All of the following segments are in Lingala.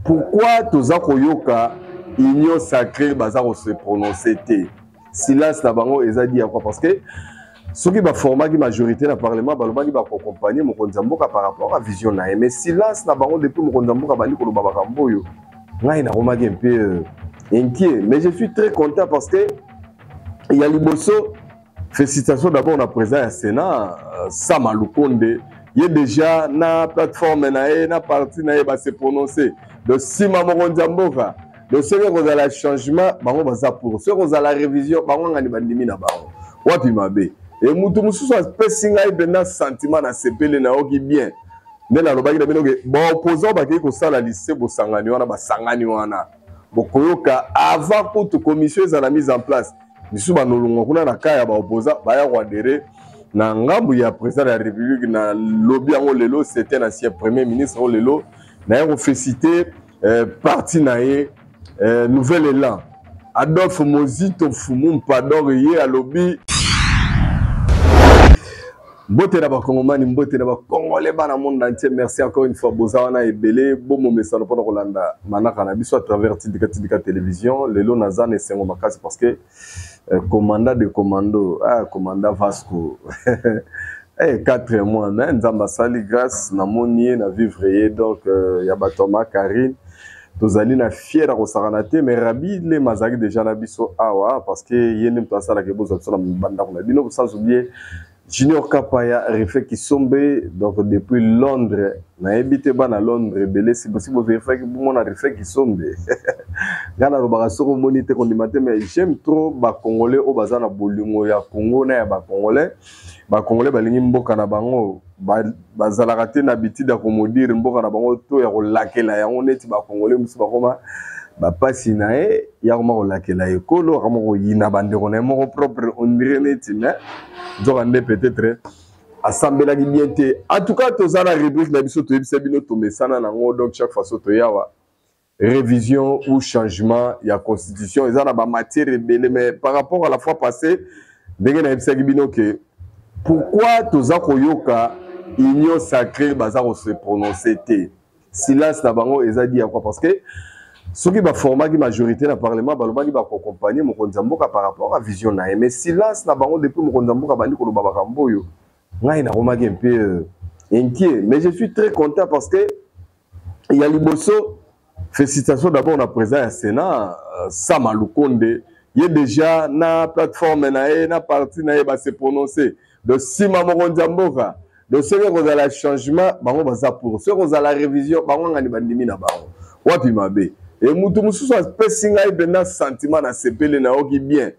Pourquoi toza koyoka Union sacrée baza ko se prononcer te? Silence na bango eza dit à quoi? Parce que soki baformaki majorité na parlement, balobaki bakoaccompagne mokonzi ya mboka par rapport à vision na ye. Mais silence na bango depuis mokonzi ya mboka bandi koloba makambo oyo, ngai nakomaki un peu inquiet. Mais je suis très content parce que ya liboso, félicitations d'abord na président ya Sénat, Sama Lukonde. Ye déjà na plateforme na ye, na parti na ye, base prononcer de nsima mokonzi ya mboka. Donc soki kozala changement, bango baza pour. Soki kozala révision, bango ngani bandimi na bango. Wapi mabe? E mutu mosusu apesi ngai mpenza sentiment na sepele, nayoki bien nde nalobaki na bino ke baopposant bakei kosala lise bosangani wana, basangani wana, bokoyoka avant kutu commission ezala mise en place. Misusu banolongwa kuna na ka ya baopposant, baya koadhérer na ngambu ya président de la République. Na lobi yango lelo, c'était un ancien premier ministre oyo lelo naye koféliciter parti na ye, Nouvel Élan, Adolphe Mozito Fumu Mpador. Ye alobi: mbote na Bakongomani, mbote na Bakongolais, bana monde entier. Merci encore une fois, boza wana ebele, bomomesano mpona kolanda manaka na biso à travers Tindika Tindika Télévision. Lelo naza na esengo makasi parce que commandant de commando, ah, commandant Vasco, 4 mois, mais Nzambe asali grâce, namoni ye na vivre ye. Donc ya bato ya Makarine, tozali na fier ya kosakana te. Mais Rabi Lema azalaki déjà na biso awa parce que ye nde moto asalaka ebozwa biso na bandako na bino, sans oublier Junior Kapaya, Refe Kisombe, donc depuis Londres. Nayebi te, bana Londres ebele, si bosi bovérifiaki, bomona Refe Kisombe. Ngai nalobaka, soki omoni te, kondima te. Mais j'aime trop Bacongolais oyo baza na bolingo ya Congo na ya Bacongolais. Bacongolais balingi mboka na bango, bazalaka te na habitude ya komaudire mboka na bango to ya kolakela yango neti Bacongolais mosusu bakoma bapasi na ye ya koma kolakela ekolo, akoma koyina bandeko na ye moko propre, on dirait neti. Mais nzoka nde peut-être asambelaki bien te. En tout cas, toza na rubrique na biso, toyebisa bino, tomesana nango. Donc chaque fois so toyawa, révision ou changement ya constitution, eza na bamatière ebele. Mais par rapport à la fois passée, ndenge nayebisaki bino ke pourquoi toza koyoka Union sacrée baza kose prononcer te? Silence na bango eza dit à quoi? Parce que soki baformaki majorité na parlement, balobaki bakoaccompagne mokonzi ya mboka par rapport à vision na ye. Mais silence na bango depuis mokonzi ya mboka bandi koloba makambo oyo, ngai nakomaki un peu inquiet. Mais je suis très content parce que ya liboso, félicitations d'abord na président ya Sénat, Sama Lukonde. Ye déjà na plateforme na ye, na parti na ye, base prononcer de nsima mokonzi ya mboka. Donc soki kozala changement, bango baza pour. Soki kozala révision, bango ngani bandimi na bango. Wapi mabe? E mutu mosusu apesi ngai mpenza sentiment na sepele, nayoki bien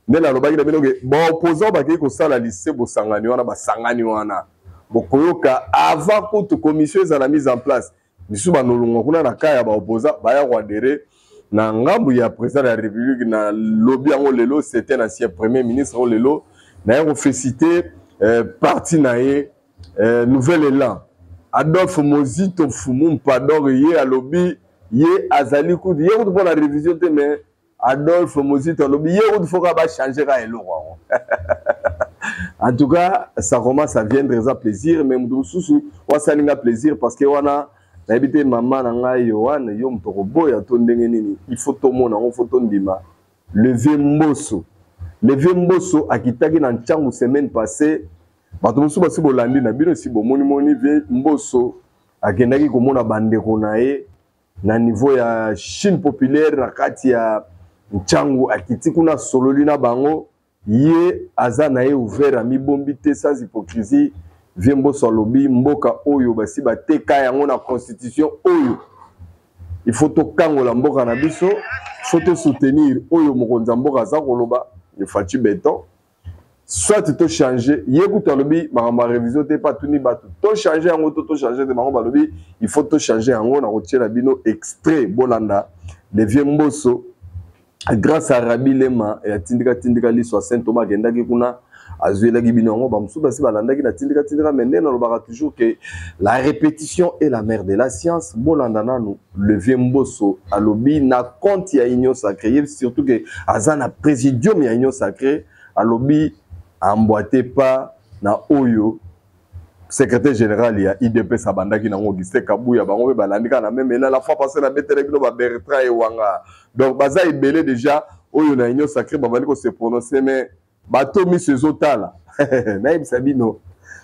nde nalobaki na bino ke baopposant bakei kosala lise bosangani wana, basangani wana, bokoyoka avant kutu commission ezala mise en place. Misusu banolongwa kuna na ka ya baopposant, baya koadhérer na ngambu ya président de la République. Na lobi yango lelo, c'était un ancien premier ministre oyo lelo naye koféliciter parti na ye, Nouvel Élan, Adolphe Mozito Fumu Mpador. Ye alobi ye azali kutu, ye kutu mpona révision te. Mais Adolphe Mozito alobi ye kutu foka bachange ka eloko yango. En tout cas, ça commence à viendre, eza plaisir. Mais moto mosusu wasalinga plaisir parce que wana nayebi te, mama na ngai Yohane, yo moto koboya to ndenge nini? Il faut tomona yango, faut tondima. Levier Mboso, Levier Mboso akitaki na Ntiango semaine passée. Bato mosusu basi bolandi na bino, esi bomonimoni. Vie Mboso akendaki komona bandeko na ye na niveau ya Chine populaire na kati ya Ntiango. Akiti kuna, asololi na bango. Ye aza na ye ouvert, amibombi te, sans hypocrisie. Vie Mboso alobi mboka oyo basi bateka yango na constitution oyo, il faut tokangola mboka na biso, faut tosoutenir oyo mokonzi ya mboka aza koloba, Fatshi Béton. Soit tochange, ye kutu alobi makambo ya révision te, mpe atuni bato: tochange yango to tochange te? Bango balobi il faut tochange yango. Na kotiela bino extrait, bolanda le vieux Mboso grâce à Rabi Lema ya Tindika Tindika Liso ya Saint Thomas. Akendaki kuna, azwelaki bino yango. Bamosusu basi balandaki na Tindika Tindika, mais nde nalobaka toujours que la répétition est la mère de la science. Bolanda nanu le vieux Mboso alobi na compte ya Union sacrée, surtout que aza na présidium ya Union sacrée. Alobi emboîte pas na oyo. Secrétaire général ya UDPS abandaki nango, Augustin Kabuya, bango mpe balandi kaka na meme na la fois passée na betele bino ba Bertrand Ewanga. Donc baza ebele déjà oyo na Union Sacrée babandi ko se prononcer, mais bato miso ezotala. Nayebisa bino,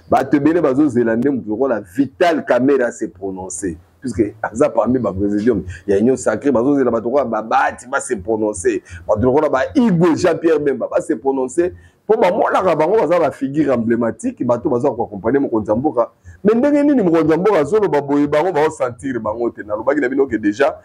bato ebele bazozela nde moto lokola Vital Kamerhe se prononcer, puisque aza parmi ba présidium ya Union Sacrée. Bazozela bato lokola Babati ba se prononcer, bato lokola ba Igwe Jean-Pierre Bemba ba se prononcer, mpo bamonaka bango baza ba figure emblématique, bato baza koaccompagne mokonzi ya mboka. Mais ndenge nini mokonzi ya mboka azoloba boye, bango baosentir bango te? Nalobaki na bino ke déjà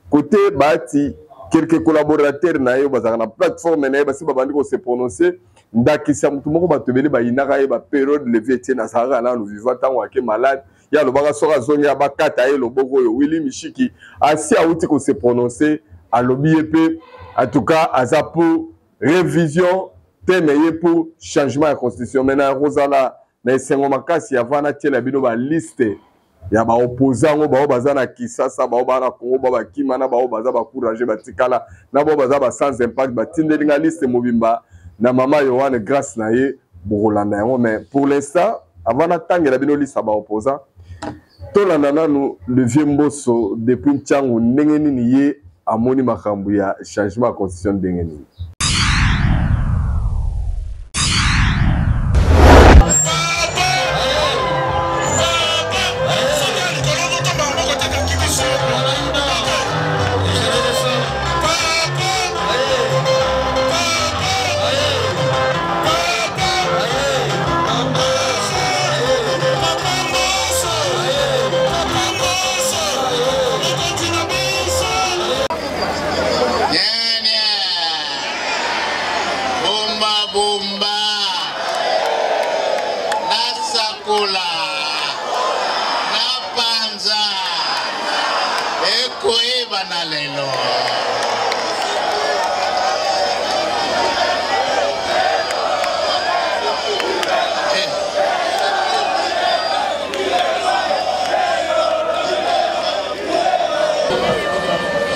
côté Bahati, quelques collaborateurs na ye bazalaka na plateforme na ye basi babandi kose prononcer. Ndakisa motu moko bato ebele bayinaka ye, baperiode Levi Etienne, azalaka nanu vivant ntango ake malade, ye alobaka soki azongi abakata ye loboko. Oyo Willy Mishiki asi awuti kose prononcer, alobi ye mpe en tout cas aza pour révision te, mais ye pour changement ya constitution. Mais na kozala na esengo makasi avant natiela bino baliste ya baopposant yango, bao baza na Kisasa, bao baza na Congo, bao bakima na bao baza bacourage batikala na bao baza ba sans impact, batindeli nga liste mobimba na mama Yohane, grâce na ye bokolanda yango. Mais pour l'instant, avant natangela bino liste ya baopposant, tolanda nanu le vieux Mboso depuis Ntiango, ndenge nini ye amoni makambo ya changement ya constitution, ndenge nini. Bomba bomba nasakola napanza ekoyebana lelo.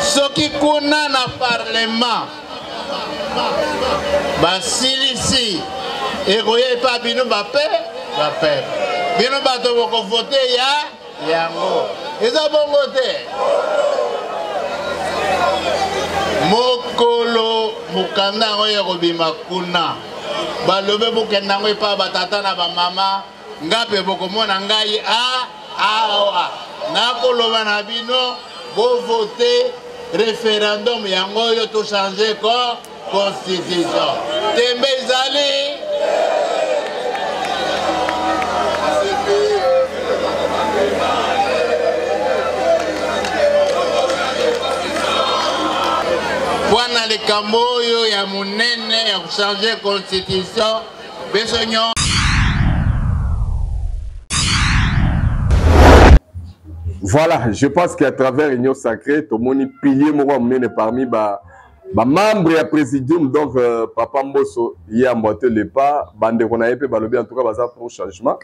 Soki kuna na parlement basilisi, ekoya epa bino bape bape bino bato bokovote ya yango. Eza bongo te? Mokolo mokanda yango ya kobima kuna, balobi bokenda yango epa batata na bamama, nga mpe bokomona ngai a awa nakoloba na bino bovote referendum yango oyo tochange ko constitution. Tembe ezali. Mpo na likambo oyo ya monene ya kochange constitution, biso nyonso. Voilà, je pense qu'à travers Union Sacrée, tomoni pilier moko ya monene parmi ba ba membre ya présidium, donc papa Mboso ye emboîté le pas, bandeko na ye mpe balobi en tout cas baza pour changement.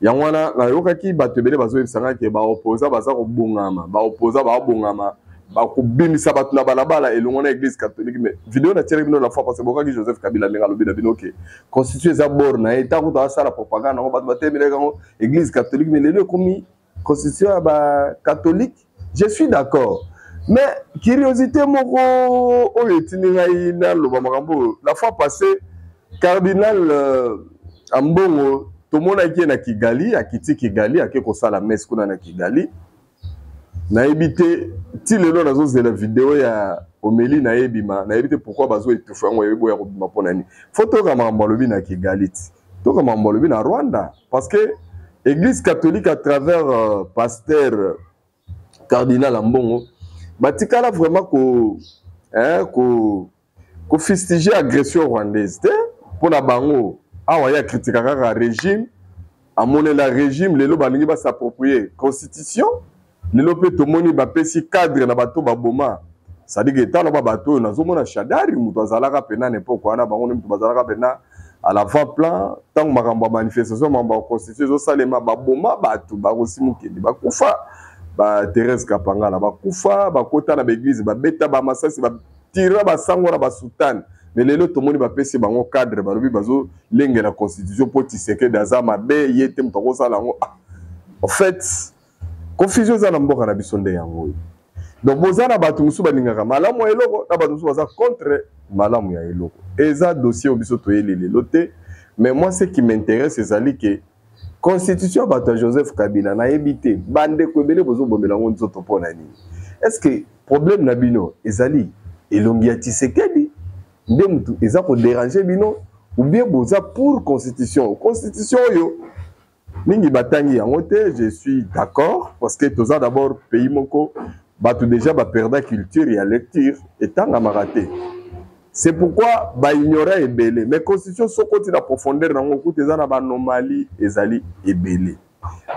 Yango wana nayokaki bato ebele bazoyebisanga ke baopposa baza kobongama, baopposa baobongama, bakobimisa bato na balabala elongo na église catholique. Mais video natielaki bino la fois parce que bokaki Joseph Kabila ndenge alobi na bino ke constitution eza bord na ye, ntango kutu asala propagande yango bato batemelaki yango église catholique, mais lelo ekomi constitution ya bacatholique. Je suis d'accord, mais curiosité moko oyo etindi ngai naloba makambo oyo, la fois passée cardinal Ambongo tomonaki ye na Kigali, akiti Kigali, ake kosala messe kuna na Kigali. Nayebi te ti lelo nazozela video ya omeli nayebima, nayebi te pourquoi bazo étouffe yango, yebi boya kobima mpo na nini. Fo toyoka makambo alobi na Kigali, ti toyoka makambo alobi na Rwanda, parce que église catholique à travers pasteur cardinal Ambongo batikala vraiment ko hein, ko kofustiger agression rwandaise te. Mpo na bango awa ye akritika kaka régime, amonela régime. Lelo balingi bas'approprier constitution, lelo mpe tomoni bapesi cadre na bato baboma, c'est-à-dire que etala ba bato oyo nazomona Shadari, moto azalaka pena na époque wana, bango nde moto bazalaka pena à l'avant plan ntango makambo ya manifestation, makambo ya constitution ezosalema. Baboma bato, barosi mokende bakufa, ba Thérèse Kapangala bakufa, bakota na baeglise, babeta bamasasi, batira basango na basoutane. Mais lelo tomoni bapesi bango cadre, balobi bazolengela constitution mpo Tshisekedi aza mabe, ye te moto akosala yango. Ah, en fait, confusion eza na mboka na biso nde yango oyo. Donc boza na bato mosusu balingaka malamu ya eloko, na bato mosusu baza contre malamu ya eloko. Eza dossier oyo biso toyeli lelo te, mais moi, ce qui m'intéresse ezali ke constitution ya bato ya Joseph Kabila, nayebi te, bandeko ebele bozobomela yango nzoto mpo na nini? Est ce que problème na bino ezali elongi ya Tshisekedi nde mutu eza kodéranger bino, ou bien boza pour constitution? Constitution oyo, mingi batangi yango te. Je suis d'accord, parce que toza d'abord pays moko bato déjà baperda culture ya lecture, etangamaka te, c'est pourquoi baignora ebele. Mais constitution, soki oti na profondeur nango, kuta eza na baanomalie, ezali ebele,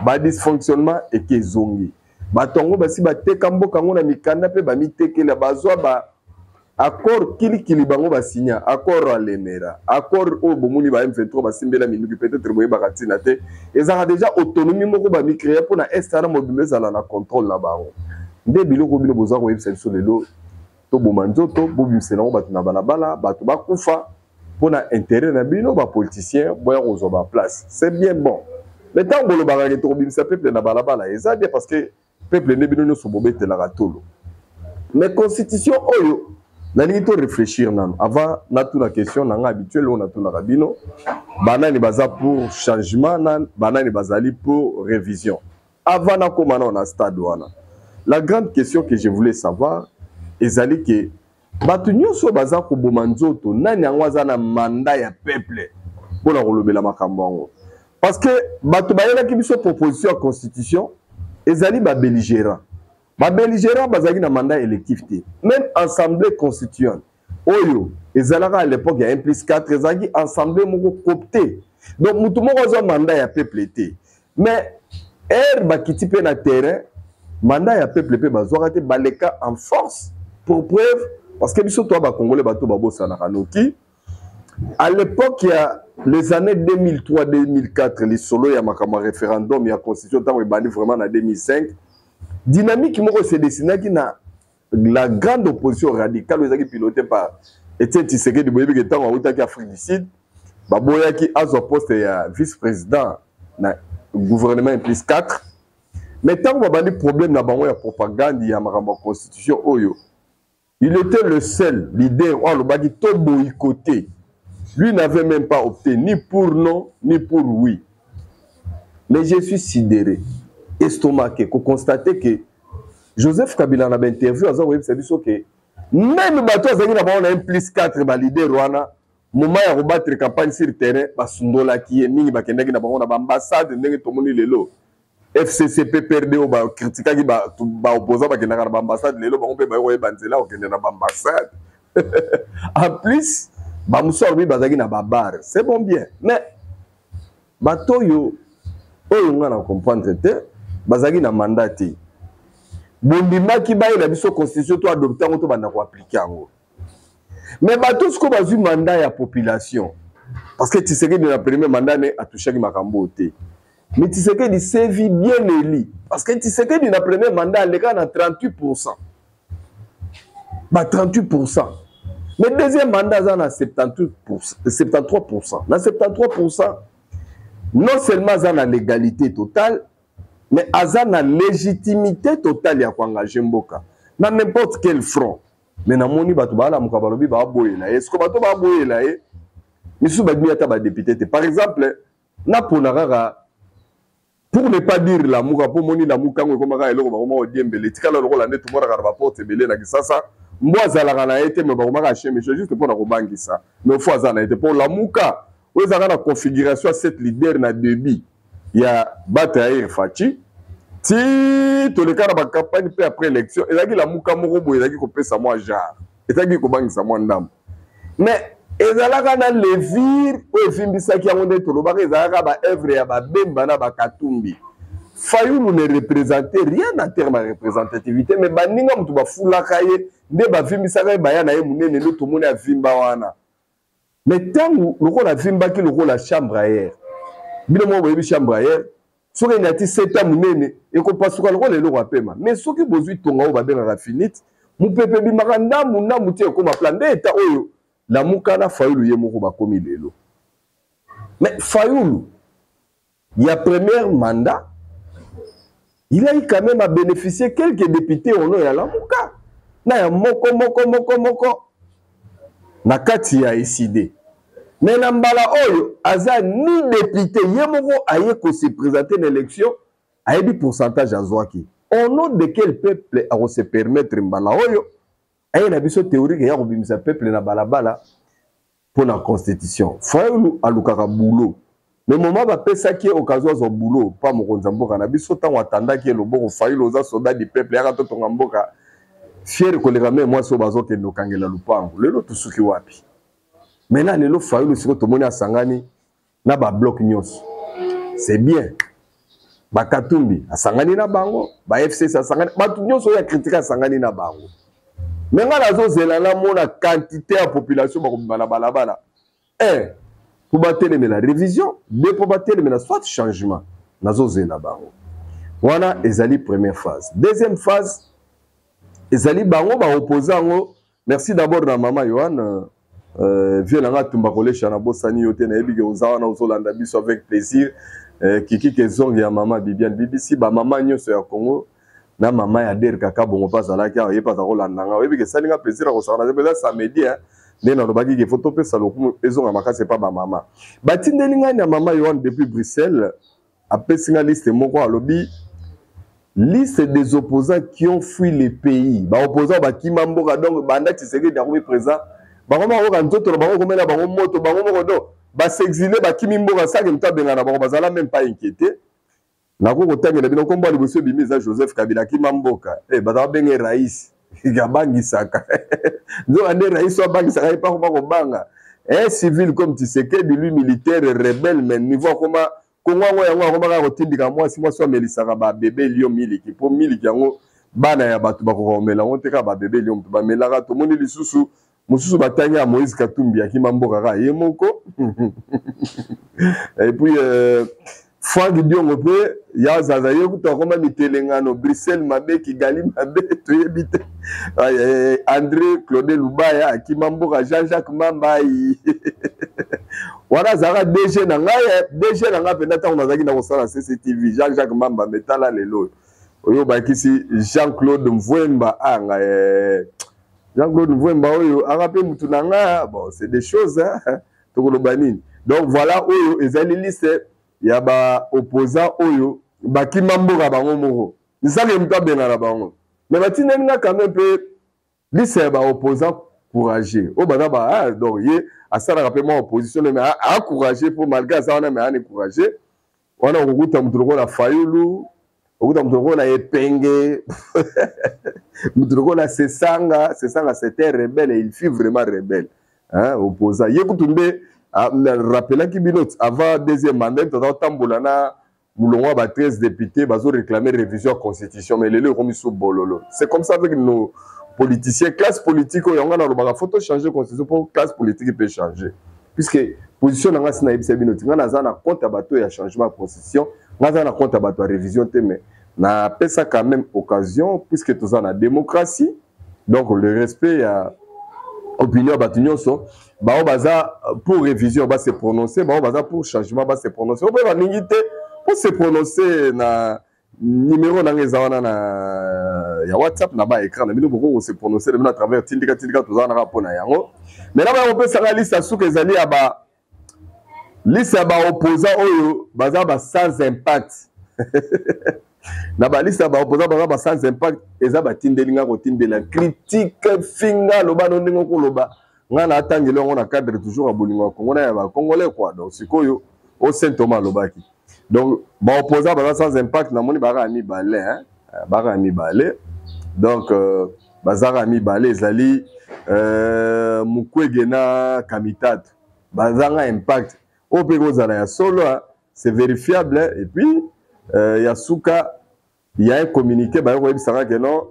badysfonctionnement eke ezongi. Bato yango basi bateka mboka yango na mikanda mpe bamitekela, bazwa ba accord kilikili, bango basinya accord ya Lemera, accord oyo bomoni ba M23 basimbela minduki. Peut-être boyebaka ntina te, ezalaka déjà autonomie moko bamicréa mpona Est wana mobimba ezala na contrôle na bango. Nde biloko bino boza koyebisa biso lelo, toboma nzoto, bobimisela yango bato na balabala, bato bakufa mpona intérêt na bino bapoliticien, boya kozwa baplace. C'est bien bon, mais ntango bolobaka ke tokobimisa peuple na balabala, eza bien, parce que peuple nde bino nyonso bobetelaka tolo. Mais constitution oyo, nalingi to réfléchir nano avant natuna question na nga habituel oyo natunaka bino: banani baza pour changement na banani bazali pour révision? Avant nakóma nao na stade wana, la grande question que je voulais savoir ezali ke bato nyonso baza koboma nzoto, nani yango aza na mandat ya peuple mpona kolobela makambo yango? Parce que bato bayelaki biso proposition ya constitution ezali babelligérant. Babelligérant bazalaki na mandat électif te. Même assemblée constituante oyo ezalaka à l'époque ya 1 plus 4 ezalaki assemblée moko coopté, donc motu moko azwa mandat ya peuple te. Mais ere bakiti mpe na terrain, mandat ya peuple mpe bazwaka te, baleka en force. Pour preuve, parce que biso toa bacongolais, bato babosanaka noki, à l'époque ya les années 2003 2004, lisolo ya makambo ya référendum ya constitution, ntango ebandi vraiment na 2005, dynamique moko se dessinaki na la grande opposition radicale oyo ezalaki piloté par Etienne Tshisekedi. Boyebi ke ntango awutaki Afrique du Sud, baboyaki azwa poste ya vice-président na gouvernement plus 4. Mais ntango babandi problème na bango ya propagande ya makambo ya constitution oyo, il était le seul leader oyo alobaki to boycotter. Lui n'avait même pas opté ni pour non ni pour oui. Mais je suis sidéré, estomaqué koconstater que Joseph Kabila, na bainterview, aza koyebisa biso ke même bato azalaki na bango na 1 plus 4, baleader wana, moment ya kobattre campagne sur terrain, basundolaki ye. Mingi bakendaki na bango na baambassade, ndenge tomoni lelo FCC, PPRD oyo bakritikaki baopposant bakendaka na baambassade, lelo bango mpe baye koyeba nzela kokende na baambassade. En plus, bamosusu alobi bazalaki na babar. C'est bon, bien, mais bato oyo, oyo nga na comprendre te, bazalaki na mandat te. Bondimaki bayela biso constitution, to adopte yango, to banda koappliquer yango. Mais bato sikoyo bazwi mandat ya population, parce que Tshisekedi na premier mandat ne atouchaki makambo oyo te. Mais Tshisekedi s'est vu bien élu, parce que Tshisekedi na premier mandat aleka na 38, ba 38. Mais deuxième mandat aza na 73. Na 73, non seulement aza na légalité totale, mais aza na légitimité totale ya koengage mboka na n'importe quel front. Mais namoni bato baalamuka, balobi baboyela ye. Siko bato baboyela ye, misusu babimi ata badéputé te. Par exemple, napona kaka, pour ne pas dire Lamuka, mpo moni Lamuka yango ekomaka eloko bakoma kodiembela, etikala lokola nde tomonaka na baporte ebele na Kisasa, mbo azalaka na ye te, me bakomaka chien méchant juste mpona kobangisa. Mais fo aza na ye te, mpo Lamuka oyo ezalaka na configuration ya sept leader na début ya bato ya ere Fatshi ti toleka na bacampagne mpe après élection, ezalaki Lamuka moko boye, ezalaki kopesa mwa genre, ezalaki kobangisa mwa ndambo, mais ezalaka na levure oyo evimbisaki yango. Nde tolobaka ezalaka baœuvre ya Babemba na Bakatumbi. Fayulu ne représentait rien en terme ya représentativité, mais baninga moto bafulaka ye nde bavimbisaka ye, baya na ye monene, nde tomoni avimba wana. Mais ntango lokola avimbaki lokola chambre à air, bino moko boyebi chambre à air, soki enyati seta monene, ekopasuka lokola eloko apema. Mais soki bozwi tonga oyo babengaka finite, mopepe ebimaka ndambu ndambu ti ekóma plat. Nde eta oyo. Lamuka na Fayulu ye moko bakomi lelo. Mais Fayulu ya premier mandat, il a eu quand même à bénéficier quelques députés au nom ya Lamuka na ya moko moko moko moko na kati ya ECIDE. Mais na mbala oyo aza ni député, ye moko aye ko se présenter na élection, ayebi pourcentage azwaki. Au nom de quel peuple ako se permettre mbala oyo aye na biso théorique ya kobimisa peuple na balabala mpo na constitution? Fayulu alukaka boulot, mais moment bapesaki ye occasion azwa boulot pa mokonzi ya mboka na biso, ntango atandaki ye loboko: "Fayulu, oza soldat du peuple, yaka totonga mboka." Fier koleka me mwasi oyo bazokende okangela lupango. Lelo tosuki wapi? Maintenant lelo Fayulu sikoyo tomoni asangani na babloc nyonso, c'est bien. Bakatumbi asangani na bango, ba FCC asangani, bato nyonso oyo ya critique asangani na bango. Me ngai nazozela namona quantité ya population bakobima na balabala, un mpo batelemela révision, deux mpo batelemela soit changement. Nazozela bango. Wana ezali première phase. Deuxième phase ezali bango baopose yango. Merci d'abord na mama Yohane, vieux na nga Tumba Kolesha, nabosani yo te, nayebi ke oza wana, ozolanda biso avec plaisir. Kiki Kezongi ya mama Bibiane BBC, bamama nyonso ya Congo na mama ya Der kaka bongo mpe azalaki awa, ye mpe aza kolanda nga. Oyebi ke esali nga plaisir ya kosaka na eza samedi nde nalobaki ke faut topesa lokumu ezonga makasi epa bamama. Batindeli ngai na mama Yohane depuis Bruxelles, apesi nga liste moko, alobi liste des opposants qui ont fui le pays, baopposants bakima mboka. Donc banda Tshisekedi akomi présent, bango bakoka nzoto na bango komela bango moto bango moko, donc bas'exiler, bakimi mboka saki moto abengana bango, bazala même pas inquiété. Nakoki kotangela bino nkombo ya liboso ebimi, eza Joseph Kabila, akima mboka. Baza babenge rais abangisaka, nzoka nde rais oyo abangisaka ye mpa kobanga un civil comme Tshisekedi, lui militaire rebelle, mais niveau akoma Kongo yango, yango akoma kaka kotindika mwasi, mwasi amelisaka babebe lion miliki, mpo miliki yango bana ya bato bakoka komela yango te, kaka babebe lion moto bamelaka. Tomoni lisusu mosusu batangi ya Moïse Katumbi, akima mboka kaka ye moko. Et puis Frank Diongo mpe ya zaza, ye kutu akoma mitelengano, Bruxelles mabe, Kigali mabe, toyebi te. André Claude Lubaya akima mboka. Jean-Jacques Mambai wana azalaka DG na ngai, DG na ngai mpenza ntango nazalaki na kosala CCTV, Jean-Jacques Mamba. Metala lelo oyo, oyo bakisi Jean-Claude Mvwemba anga, Jean-Claude Mvwemba oyo aka mpe mutu na ngai. Bon, c'est des choses, hein? Tokoloba nini? Donc voilà, oyo ezali liste ya baopposant oyo bakima mboka bango moko, nzambe moto abengana bango. Mais batindeli nga quand même mpe liste ya baopposant courageux oyo baza ba donc ye asalaka mpe mwa opposition, mais acourageux mpo malgré aza wana, mais ani courageux wana. Okokuta moto lokola Fayulu, okokuta moto lokola Epenge, moto lokola Sesanga. Sesanga, c'était rebelle et il fut vraiment rebelle, hein, opposant. Ye kutu nde rappelaki bino avant deuxième mandat, toza kotambola na molongo ya ba 13 députés bazoréclamer révision ya constitution. Mais lelo ekomi so bololo. C'est comme ça avec nos politiciens, classe politique oyo. Yango nalobaka faut tochanger constitution mpo classe politique mpe changer, puisque position na nga si nayebisa bino ti nga naza na compte ya bato ya changement ya constitution, nga aza na compte ya bato ya révision te. Mais napesa quand même occasion, puisque toza na démocratie, donc le respect ya opinion ya bato nyonso. Bao baza pour révision base prononcer, bao baza pour changement base prononcer, oyo mpe balingi te po se prononcer na numéro nanga eza wana na ya WhatsApp na ba écran na bino, boko kose prononcer na bino à travers Tindika. Tindika, toza naka mpona yango. Maintenant baya kopesanga liste ya suka, ezali ya ba liste ya baopposant oyo baza ba sans impact. Na baliste ya baopposant baza ba sans impact, eza batindeli nga. Kotindela critique, finga, loba no ndenge okoloba, nga na atangeli yango na cadre toujours ya bolingo ya Kongo na ya bacongolais quoi. Donc sikoyo o Saint Thomas alobaki, donc baopposant baza sans impact, namoni baka ya mibale, baka ya mibale. Donc bazaka ya mibale, ezali Mukwege na Kamitatu, bazanga impact. Oyo mpe kozala ya solo, c'est vérifiable. Et puis ya suka, il y a un communiqué baye koyebisaka ke non,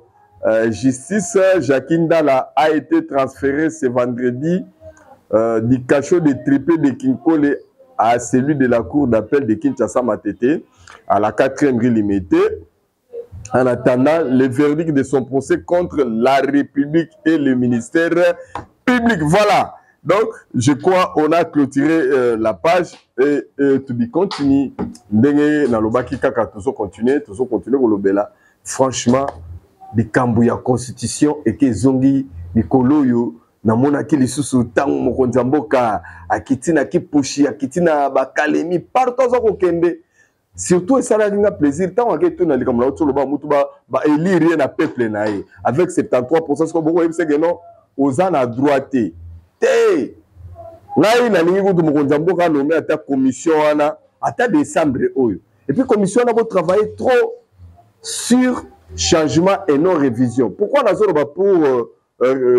justice, Jacques Ndala a été transféré ce vendredi du cachot de Tripé de Kinkole à celui de la cour d'appel de Kinshasa Matete à la 4e rue Limité, en attendant le verdict de son procès contre la République et le ministère public. Voilà. Donc je crois on a clôturé la page et to be continue. Ndenge nalobaki kaka, tozo continuer, tozo continuer kolobela. Franchement, likambo ya constitution eke ezongi mikolo oyo. Namonaki lisusu ntango mokonzi ya mboka akiti na Kipushi, akiti na bakalemi, partout aza kokende. Surtout esalaki nga plaisir ntango ake tuna likambo na oti oloba mutu baélire ye na peuple na ye avec 73. Siko bokoyebisa ke non, oza na droit te. Te, ngai nalingi kutu mokonzi ya mboka anome ata commission wana ata décembre oyo. Et puis commission wana botravailler trop sur changement et non révision. Pourquoi nazoloba pour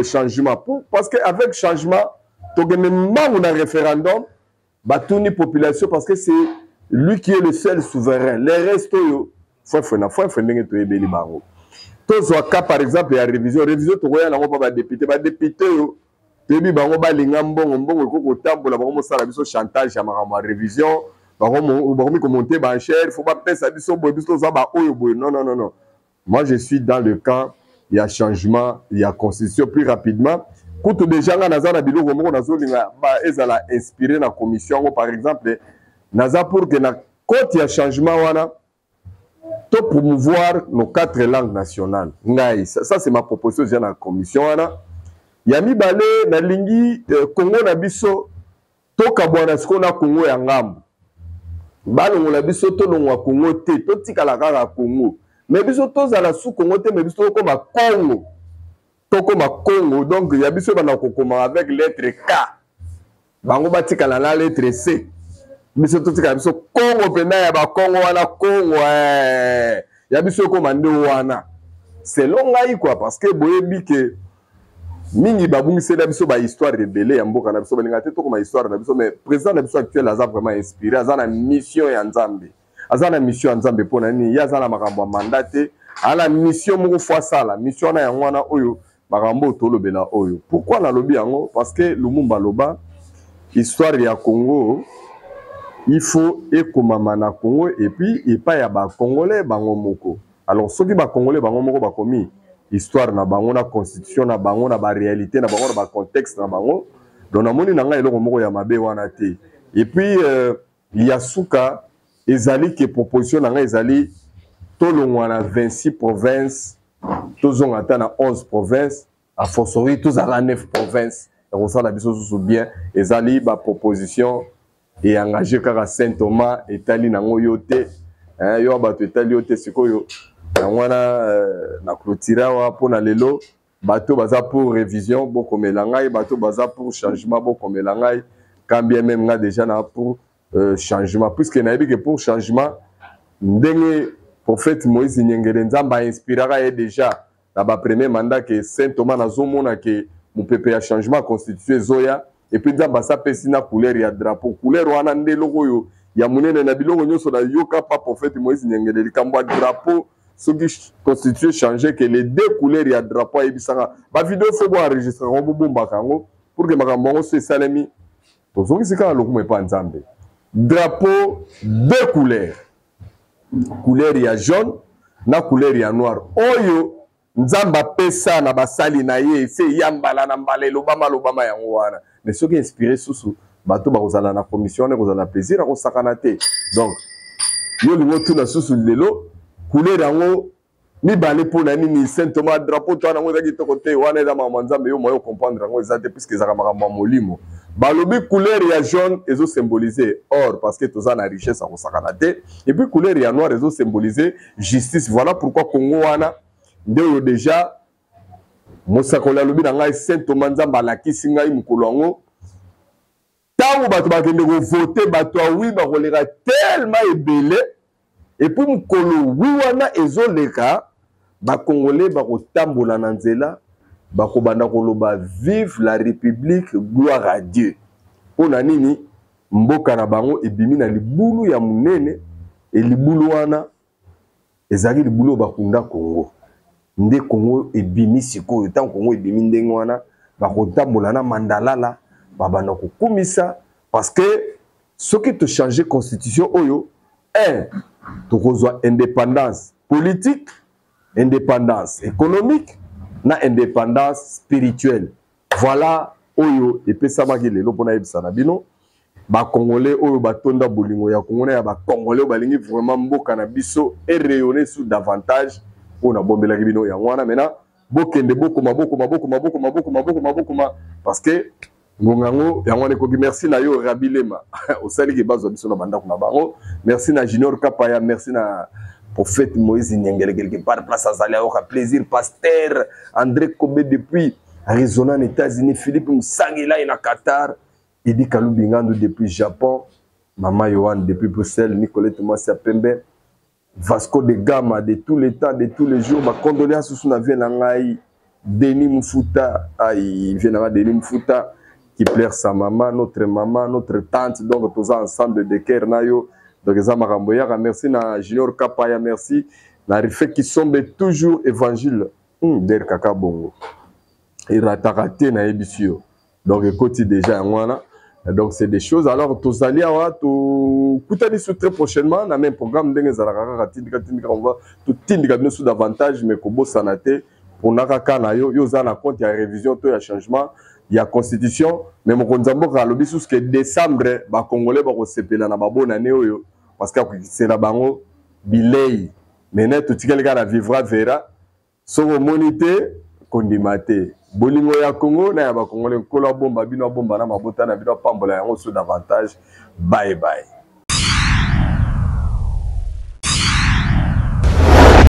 changement? Parce que avec changement, tokende mbangu na référendum, batuni population, parce que c'est lui qui est le seul souverain. Les restes oyo fwefwe na fwefwe, ndenge toyebeli bango. Tozwa cas par exemple ya révision. Révision, tokoya nango mpo badéputé, badéputé oyo toyebi bango balinga mbongo. Mbongo ekoki kotambola, bango mosala biso chantage ya makambo ya révision, bakomi komonter baenchères, faut bapesa biso boye, biso toza baoyo boye. Non, non, non, non, moi je suis dans le camp ya changement ya constitution plus rapidement. Kutu déjà nga naza na biloko moko nazolinga ezala inspiré na commission yango. Par exemple, naza pour que na côté ya changement wana to promouvoir nos quatre langues nationales. Ngai, ça c'est ma proposition déjà na commission wana. Ya mibale, nalingi Congo na biso tokabwana sikoyo na Congo ya ngambo. Balongola biso, tolongwa Congo te, totikala kaka Congo, mais biso tozala su Congo te, mais biso tokóma Congo, tokóma Congo. Donc ya biso ebanda kokoma avec lettre K, bango batikala na lettre C, biso totikala biso Congo mpenza ya bakongo wana. Congo ya biso ekóma nde wana, selon ngai quoi, parce que boyebi ke mingi babungisela biso bahistoire ebele ya mboka na biso. Balinga te tokoma histoire na biso, mais président na biso actuel aza vraiment inspiré, aza na mission ya Nzambe, aza na mission ya Nzambe. Mpo na nini? Ye aza na makambo ya mandat te, aza na mission moko faut asala. Mission wana, yango wana oyo makambo oyo tolobela oyo. Pourquoi nalobi yango? Parce que Lumumba aloba histoire ya Congo, il faut ekomama na Congo et puis epai ya bacongolais bango moko. Alors soki bacongolais bango moko bakomi histoire na bango, na constitution na bango, na baréalité na bango, na bacontexte na bango, donc namoni na ngai eloko moko ya mabe wana te. Et puis ya suka ezali ke proposition na ngai ezali tolongwa na 26 province, tozonga ata na 11 province, a fortiori tozala 9 province, ekosala biso susu bien. Ezali baproposition eengage kaka Saint Thomas, etali nango yo te, yo ya bato, etali yo te. Sikoyo yango wana na clôture awa mpona lelo. Bato baza pour révision, bokomela ngai. Bato baza pour changement, bokomela ngai. Quand bien même nga déjà na pour changement, puisque nayebi ke pour changement, ndenge prophète Moïse Nyengele, Nzambe ainspiraka ye déjà na bapremier mandat ke Saint Thomas, nazomona ke mopepe ya changement constitution ezoya. Et puis Nzambe asapesi na couleur ya drapeau. Couleur wana nde eloko oyo ya monene na biloko nyonso. Nayoka pa prophète Moïse Nyengele likambo ya drapeau, soki constitution change, ke les deux couleurs ya drapeau. Ayebisaka bavideo, faut boenregistre yango, bobombaka yango pour ke makambo yango so esalemi, tozongisi kaka lokumu epa Nzambe. Drapeau deux couleurs, couleur ya jaune na couleur ya noir, oyo Nzambe apesa na basali na ye. Ese ya mbala na mbala elobama lobama yango wana. Mais soki inspiré susu bato bakozala na commission wana, ekozala na plaisir akosakana te. Donc yo olingi otuna susu lelo couleur yango mibale mpo na nini? Saint Thomas, drapeau to wana yango eza kitoko te. Wana eza makambo ya Nzambe, yo moyo comprendre yango eza te, puisque ezalaka makambo ya molimo. Balobi couleur ya jaune ezosymboliser or, parce que toza na richesse akosakana te. Et puis couleur ya noir ezosymboliser justice. Voilà pourquoi Congo wana nde oyo déjà mosakoli alobi na ngai Saint Thomas, Nzambe alakisi ngai mokolo yango, ntango bato bakende kovote, bato ya oui bakoleka tellement ebele. Et puis mokolo oui wana ezoleka, bakongolais bakotambola na nzela, bakobanda koloba: "Vive la République, gloire à Dieu." Mpo na nini? Mboka na bango ebimi na libulu ya monene. Elibulu wana ezalaki libulu oyo bakunda Kongo. Nde Kongo ebimi sikoyo. Ntango Kongo ebimi ndenge wana, bakotambola na mandalala, babanda kokumisa, parce que soki tochange constitution oyo, un, tokozwa indépendance politique, indépendance économique na indépendance spirituelle. Voilà. Oyo epesamaki lelo mpona yebisa na bino bacongolais oyo batonda bolingo ya Kongo na ya bacongolais oyo balingi vraiment mboka na biso erayonne sur davantage. Oyo nabombelaki bino yango wana. Maintenant bokende, bokoma, bokoma, bokoma, bokoma, bokoma, bokoma, bokoma, parce que ngonga yango yango wana ekoki. Merci na yo, Rabi Lema, osaliki bazwa biso na bandako na bango. Merci na Junior Kapaya, merci na prophète Moïse Nyengele, quelque part place azali ayoka plaisir. Pasteur André Kobe depuis Arizona na États-Unis, Philippe Musangila na Qatar, Edi Kalubingandu depuis Japon, Mama Johan depuis Bruxelles, Nicolette Mwasi ya Pembe, Vasco de Gama de tous les temps, de tous les jours. Bacondoléance susu na vie na ngai Denis Mufuta, aïe, vie na ngai Denis Mufuta qui pleure sa maman, notre maman, notre tante. Donc toza ensemble de cœur na yo. Donc eza makambo yaka. Merci na Junior Kapaya, merci na Rife Kisombe, toujours évangile der kaka bongo erataka te, nayebisi yo. Donc ekoti déjà yango wana. Donc c'est des choses. Alors tozali awa, tokutani su très prochainement na même programme ndenge ezalaka kaka. Tindika, tindika, on va totindika bino su davantage. Mais kobosana te, mpona kaka na yo, yo oza na compte ya révision to ya changement ya constitution. Mais mokonzi ya mboka alobi susu ke décembre bacongolais bakosepela na babonane oyo, parce que akokisela bango bilei. Maintenant totikali kaka na vivra vera. Soki omoni te, kondima te. Bolingo ya Kongo na ya bakongole, Nkolo abomba bino, abomba na mabota na bino, apambola yango so davantage. Bye bye.